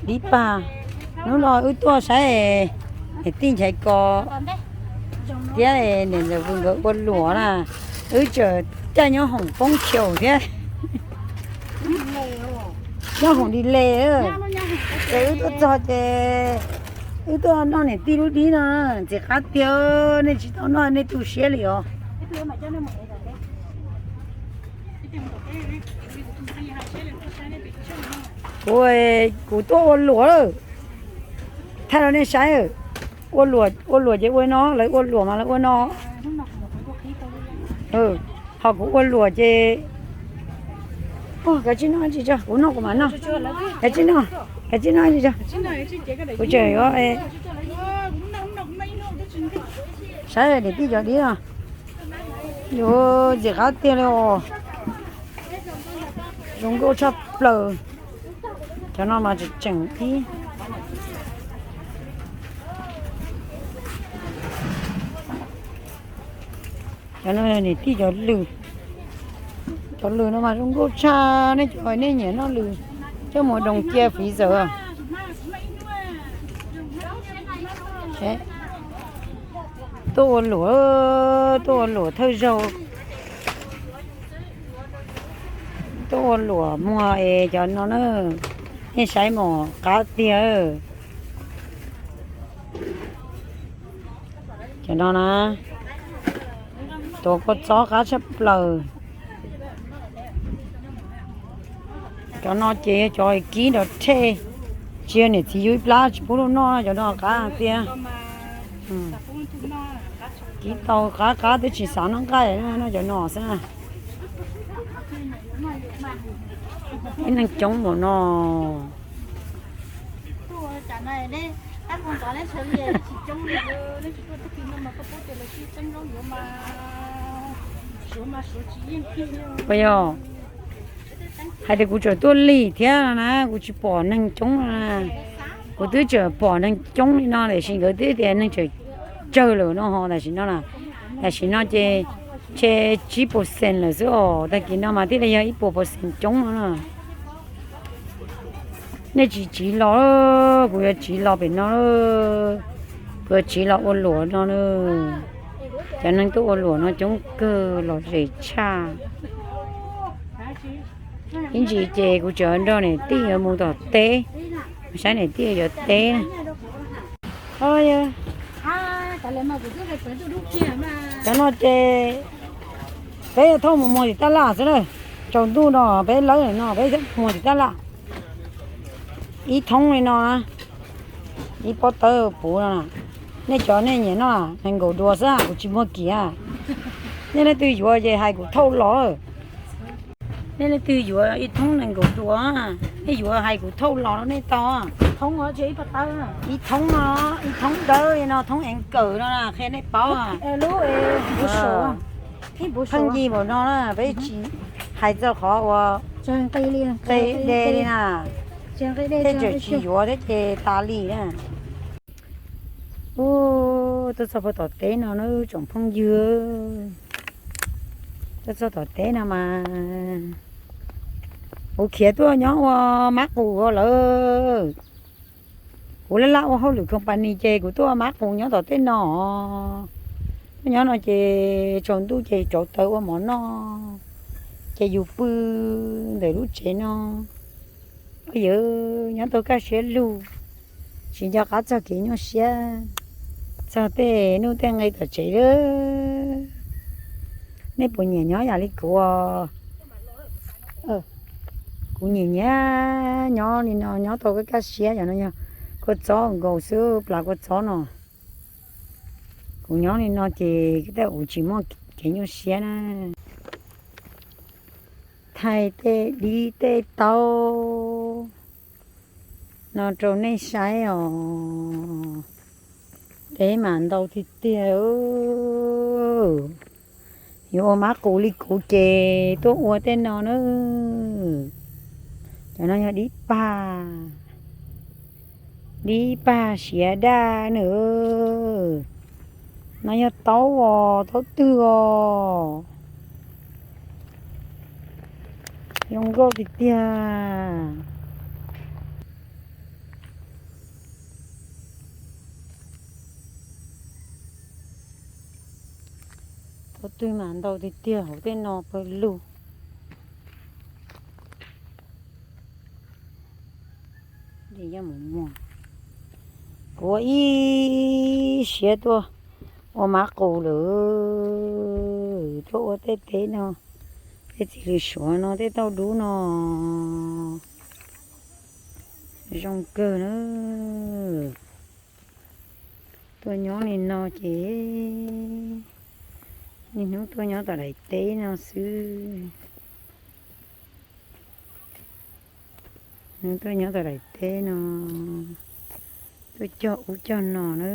Dib pag, hnub no wb tuaj saib niam tij Nchaiv Kos thiab niam ntxawm Vwm nkawd ua luam na. Wb tseem caij nyob hoom poob chaus thiab, nyob hoom di le. Ces wb tuaj txog ces wb tuaj noj niam tij lub dib no, ntxim qab tiag, nej tsis tau noj nej tu siab li os. Kuv, kuv tuaj ua luam lawm, thaij rau nej saib. Ua luam, ua luam ces ua no, lawv ua luam mas lawv ua no. Ho kuv ua luam ces, kav tsij noj tsis tso, kuv noj kuv mam noj. Kav tsij noj, kav tsij noj tsis tso. Kuv tseem yuav saib niam tij cov dib no. Yuav ntxim qab tiag li os. Zoo nkauj tshaj plaws. Cov no mas tseem tseem ib. Cov no niam tij cov lws. Cov lws no mas zoo nkauj tshaj, nej cov nej nyiam noj lws coj mus doos cia fiv zawm. Tuaj ua luam, tuaj ua luam thawj zaug. Tuaj ua luam muag es cov no na, nej saib mos qab tiag. Cov no na, tuav kua txob qab tshaj plaws. Cov no ces yog cov kib nrov rhe, tsis yog niam txiv yug ib plab tsis pub luag noj, cov no qab tiag. Kib tau qab qab twb tsis xav noj nqaij, noj cov no xwb. Ib neeg coob npaum no. Yog hais tias kuv tseem tuaj lig thiab no na, kuv tsis pom neeg coob no na. Kuv twb tseem pom neeg coob li no tiam sis nkawd twb tias neeg tseem tsawg lawm no ho tam sim no na. Tam sim no ces tshe tsib percent lawm xwb os, tag kis no mas thiaj li yog ib puas percent coob no na. Nej tsis tsiv los, kuv yuav tsiv los pem no, kuv yuav tsiv los ua luam no na. Cov neeg tuaj ua luam no coob kawg los zem tshaj. Ib ntsis ces kuv tseem nrog niam tij yuav mus tom teb, saib niam tij yuav teb na. Cov no ces peb thauj mus muag tim tab laj xwb na. Tsaus ntuj no peb lawb no peb muag tim tab laj. Ib thoob li no na, ib pob tawb puv no na. Nej cov nej nyiam noj nees nkaum duas xwb, kuv tsis muag kim. Nej leej twg yuav ces hais kuv thauj los. Nej leej twg yuav ib thoob nees nkaum duas, nej yuav hais kuv thauj los rau nej tau. Ib thoob no, ib thoob dawb li no, thoob eev kawm no na, qhia nej paub. Pheej yig npaum no na, peb tsis hais txog qhov uas qe de li na. Tej tseem tsis yuav thiab ces tas li na. Ub, tuaj txog puag tom teb no na tsoom phooj ywg. Tuaj txog tom teb no mas kuv khiav tuaj nyob ua mab qus lawm. Kuv laj laj ua hauj lwm company ces kuv tuaj ua mab qus nyob tom tej no. Tuaj nyob no ces tsaus ntuj ces rauv taws ua mov noj, ces yus pw ntawm lub tsev no. Yawg nyob tau kaj siab lug, tsis nco qab txog kev nyuaj siab, txog tej nuj tej nqi tom tsev lawm. Nej puas nyiam nyob yam li kuv? Kuv nyiam nyiam nyob li no, nyob tau kaj kaj siab. Yog no yog kua txob nkaus xwb, plas kua txob no. Kuv nyob li no ces tej zaum kuv tsis muaj kev nyuaj siab na. Thaij tej dib tej taub no rau nej saib os. Deb mas ntau tiag tiag. Yuav ua mab qus li kuv ces tuaj ua tej no na. Cov no yog dib pag, dib pag siav daj na. No yog taub os, taub twg os. Zoo nkauj tiag tiag. Twg mas ntau tiag tiag hauv tej no pawg lug. Mus muag, kuv ua ib siab tuaj ua mab qus lawm, tuaj ua tej teb no, tej txiv lws suav no, tej tauj dub no, zoo kawg na. Tuaj nyob li no ces niaj hnub tuaj nyob tom daim teb no xwb. Tuaj nyob tom daim teb no, tuaj cog ub cog no na.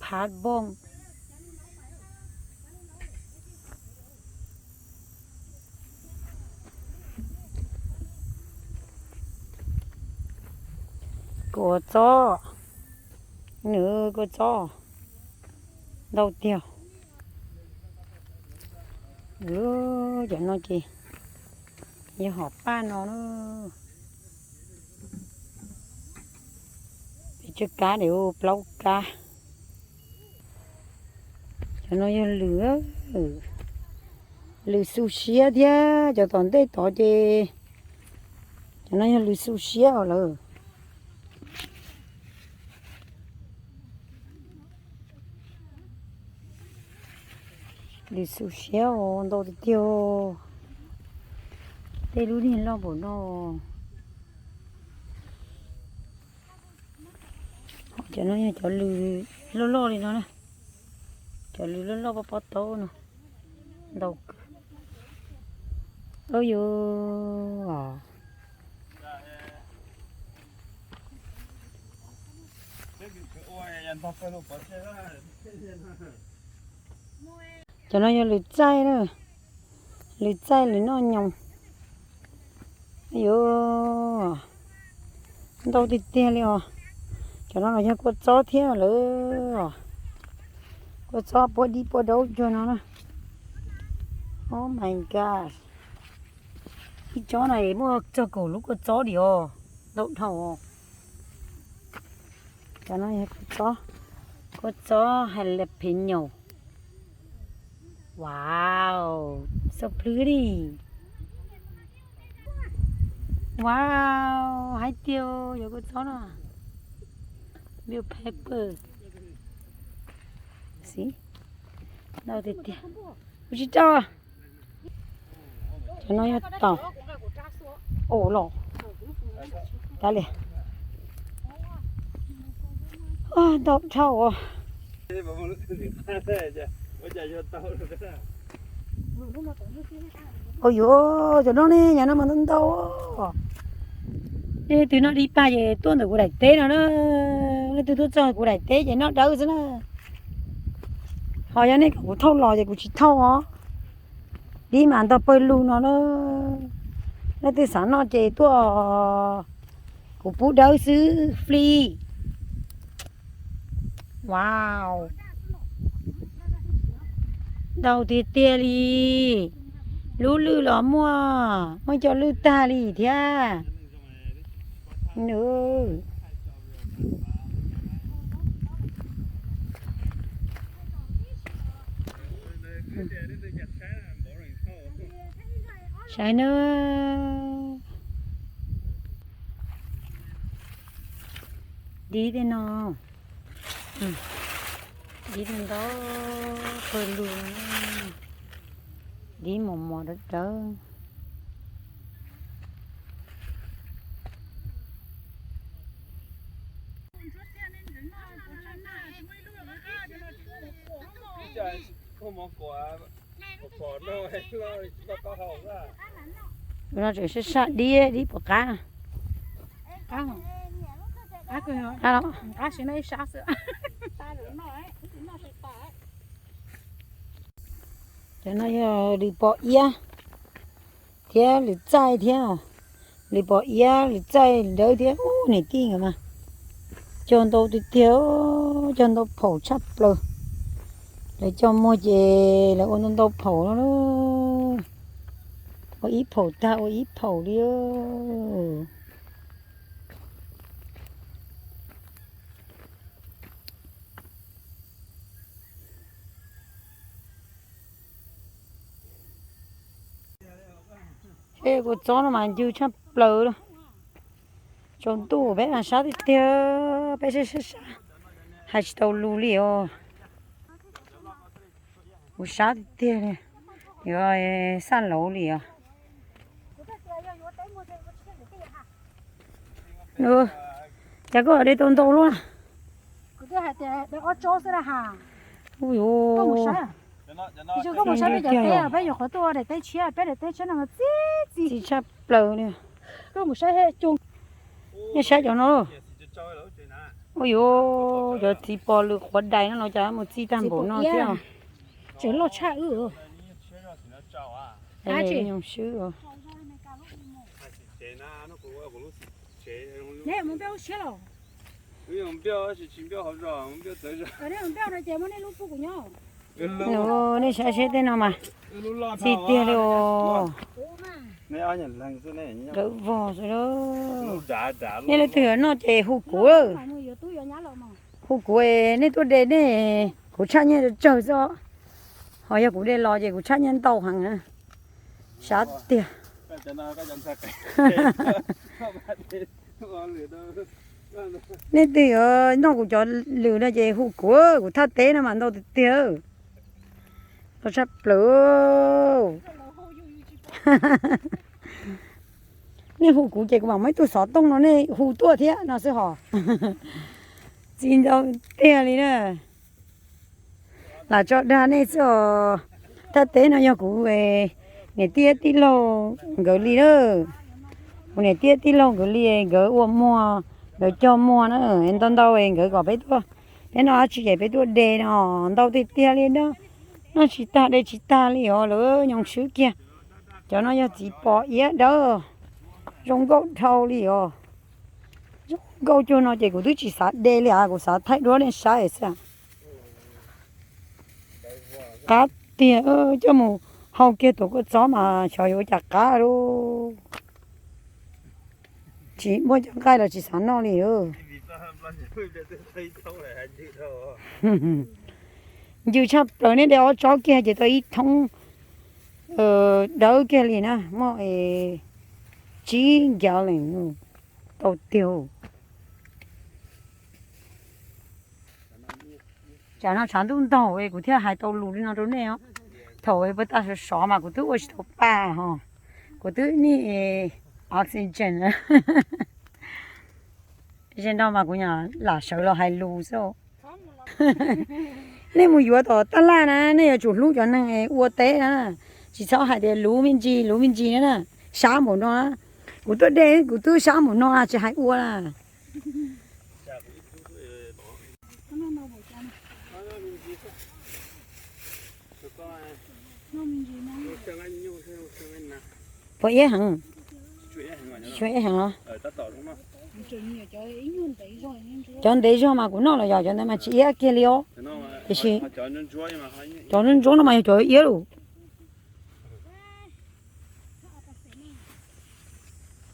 Phav booj. Kua txob, nws kua txob ntau tiag. Cov no ces yog hom paj no na. Peb tsawg kab, plaub kab. Cov no yog lws, lws xu siab thiab, cov tom ntej tod ces cov no yog lws xu siab os lawm. Lws xu siab os, ntau tiag tiag. Tej lub niag loj npaum no. Cov no yog cov lws loj loj li no na. Cov lws loj loj pob pob taub no ntau kawg. Au yus. Cov no yog lws txaij na, lws txaij lws noj nyoos. Yuav ntau tiag tiag li os. Cov no los yog kua txob thiab lawm. Kua txob puab dib puab daub cuag no na. Oh my god. Ib tsob no muaj txog kaum lub kua txob li os, ntau dhau. Cov no yog kua txob, kua txob jalapeño. Wow, so pretty. Wow, hais tias yog kua txob no. Bell pepper. Xib, ntau tiag tiag. Kuv tsis tau. Cov no yog taum. Ua los, kav liam. Ntau dhau. Ua yuav cov no ne, yog no mas ntau ntau. Nej leej twg noj dib pag ces tuaj ntawm kuv daim teb no na. Leej twg tuaj txog kuv daim teb ces noj dawb xwb na. Ho yog nej kom kuv thauj los ces kuv tsis thauj os. Dib mas ntau pawg lug no na. Leej twg xav noj ces tuaj, kuv pub dawb xwb, free. Wow, ntau tiag tiag li. Lub lwj los muaj, muaj cov lwj tag li thiab. Nws, saib na. Dib tej no, dib ntau pawg lug, dib mos mos dawb dawb. No tseem sab sab dib dib puas qab. Qab los? Cov no yog lws pos iab thiab lws txaij thiab, lws pos iab lws txaij dawb thiab. Ub, niam tij nkawd mas cog ntau tiag tiag, cog ntau phaum tshaj plaws. Lawv cog muag ces lawv ua ntau ntau phaum no, ua ib phaum tag ua ib phaum li. Kua txob no mas ncw tshaj plaws li. Tsaus ntuj peb mas sab tiag tiag, peb sab sab sab, hais tsis tau lus li os. Kuv sab tiag tiag li, yuav xaj lauv li os. Cas koj de tau ntau luaj? Ui yus, koj mus saib peb cov teb, peb yuav qhov tuaj daim teb tshiab, peb daim teb tshiab no txi txi tshaj plaws li. Nej saib cov no. Ui yus, cov txiv pos lws quav dais no los cas mus txi tag npaum no thiab. Tseem loj tshaj wb. Nyob swb. Nej saib seb tej no mas txi tiag li os. Nkawd vog xwb. Nej leej twg noj ces hu kuv. Hu kuv, nej tuaj de nej, kuv tshaj nyiaj tsawg xwb. Ho yog kuv de los ces kuv tshaj nyiaj ntau heev na. Sab tiag. Nej twg yuav noj kuv cov lws no ces hu kuv, kuv thaj teb no mas ntau tiag tiag. Ntau tshaj plaws. Nej hu kuv ces kuv mam muab ib tug xov tooj no nej hu tuaj thiab no xwb hos. Txi ntau tiag li na. Lam tso dag nej xwb os. Thaj teb no yog kuv niam tij tij laug nkawd li na. Kuv niam tij tij laug nkawd li, nkawd ua muag, nkawd cog muag na, ntau ntau nkawd kom peb tuaj, peb noj dab tsi ces peb tuaj de no, ntau tiag tiag li na. Noj tsis tag de tsis tag li os, lawv nyoos swb kiag. Cov no yog txiv pos iab dawb, zoo nkauj dhau li os. Zoo nkauj cuag no ces kuv twb tsis xav de li as, kuv xav thaij duab nej saib xwb. Qab tiag, coj mus hau kiag tus kua txob mas xyov yuav ua cas qab lauj. Tsis muaj cov nqaij los tsis xav noj li. Ncw tshaj plaws, nej de ob tsob kiag ces tau ib thoob dawb kiag li na, muaj tsib ncav leej tau tiag. Tsam no tshav ntuj ntaug kuv thiaj hais tau lus li no rau nej os. Thaum puag ta sov sov mas kuv twb ua tsis tau pa hos, kuv twb need oxygen. Ze no mas kuv lam sawv los hais lus xwb. Nej mus yuav tom taj laj na, nej yuav tsum hlub cov neeg ua teb na, tsis txhob hais tias luv me ntsis luv me ntsis na. Sab npaum no, kuv tuaj de kuv twb sab npaum no tsis hais ua na. Puas iab heev? Tsis iab heev los? Cov ntev zog mas kuv noj los yog cov ntawd mas tsis iab kiag li os. Tiam sis cov ntsuab ntsuab no mas yog cov iab lawm.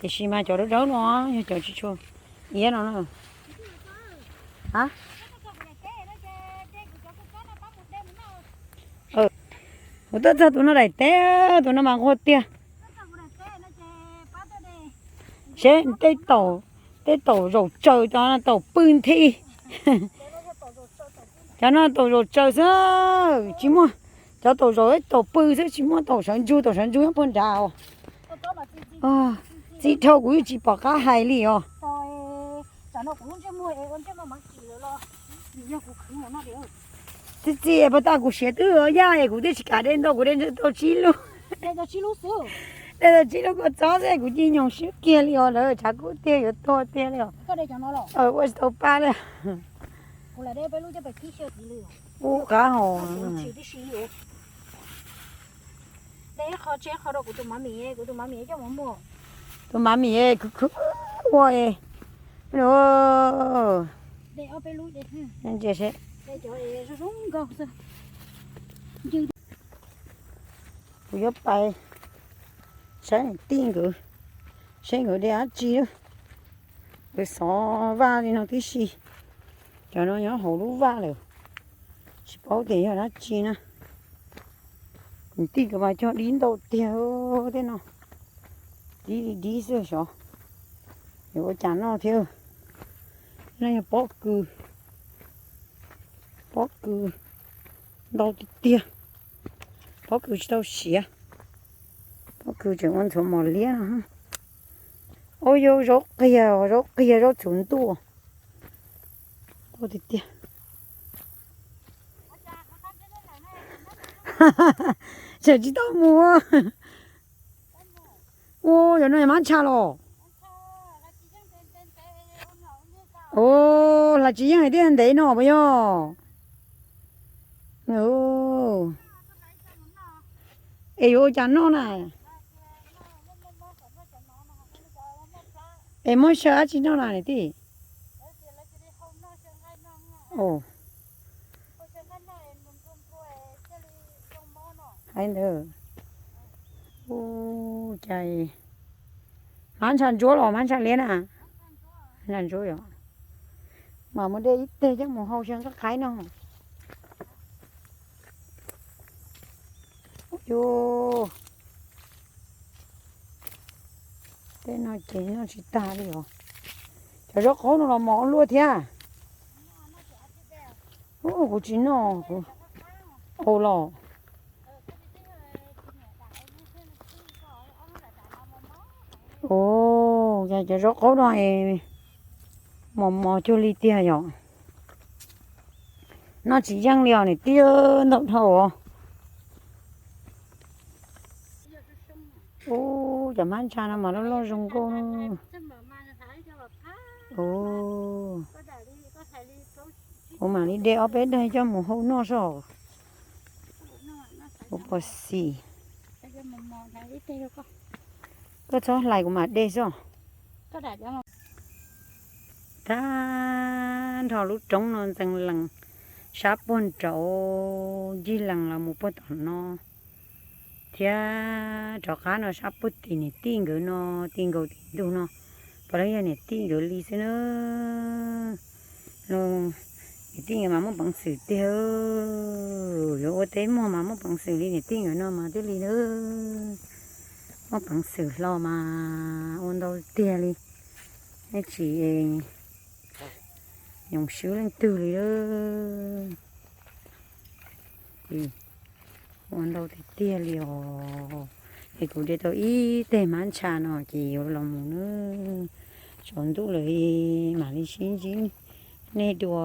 Tiam sis mas cov dawb dawb no yog cov tsis tshua iab no na. Kuv tuaj txog tus no daim teb, tus no mas nquag tiag. Seb tej taum, tej taum zaum tsaws, cov no taum pw nthi. Cov no taum zaum tsaws xwb, tsis muaj. Cov taum zaum taum pw xwb, tsis muaj taum sawv ntsug, taum sawv ntsug nyob puag nrad os. Txi dhau kuv yeej tsis pom qab hais li os. Txi txi puag ta kuv siav twb yaj es kuv twb tsis kam de ntau, kuv de tau tsib lub. Tej tau tsib lub kua txob xwb kuv cia nyoos swb kiag li os, lawv tshav kub tiag yuav tuag tiag li os. Ua tsis tau paj li. Ub qab hau. Tus mav mim khwv khwv ua. Kuv yuav pais saib niam tij nkawd, saib nkawd de dab tsi. Nkawd xov vaj li no tib si. Cov no nyob hauv lub vaj lawm, tsis paub tias yog dab tsi na. Niam tij nkawd mas cog dib ntau tiag tej no, dib li dib xwb xyov yuav ua cas noj thiab. No yog pob kws, pob kws ntau tiag tiag. Pob kws tsis tau siav, pob kws tseem ua ntxhuav mos liab no. Ua yog zaub qiag, zaub qiag zaub txhuv ntuj. Ntau tiag tiag. Tseem tsis tau mus. Ua yog no yog mab ntsha los? Ua hla tsis yeej hais tias ntev no puas yog? Es yuav ua cas noj na? Es muab xyaw dab tsi noj na niam tij? Hais ntawd. Ua cas mab ntsha ntsuab los mab ntsha liab na? Ntsha ntsuab yom. Mas muab de ib teg coj mus hau xyaw nqaij qaib no. Ua cas tej no ces noj tsis tag li os. Cov zaub qaub no los mos ua luaj thiab. Kuv tsis noj, kuv ua los. Ua cas cov zaub qaub no es mos mos cuag li tiag yom. Noj tsis yeej li os niam tij, ntau dhau os. Ub, cov mab ntsha no mas loj loj zoo nkauj. Ub, kuv mam li de ob peb daim coj mus hau noj soj. Kuv puas xis. Koj txhob hlais kuv mam de soj. Tag nrho lub roob no ntxeev lees, sab puag nraud ncig lees los mus puag tom no, thiab rov qab no sab puag tim niam tij nkawd no, ti nkaus tim ntug no, puav leej yog niam tij nkawd li xwb na. Niam tij nkawd mas muaj peev xwm tiag, yuav ua teb muag mas muaj peev xwm li niam tij nkawd no mas thiaj li na. Muaj peev xwm hlo mas ua ntau tiag li, nej tsis nyoos swb leej twg li. Ua ntau tiag tiag li os. Es kuv de tau ib teg mab ntsha no ces yuav los mus na. Tsaus ntuj lawm mam li sib ntsib nej dua.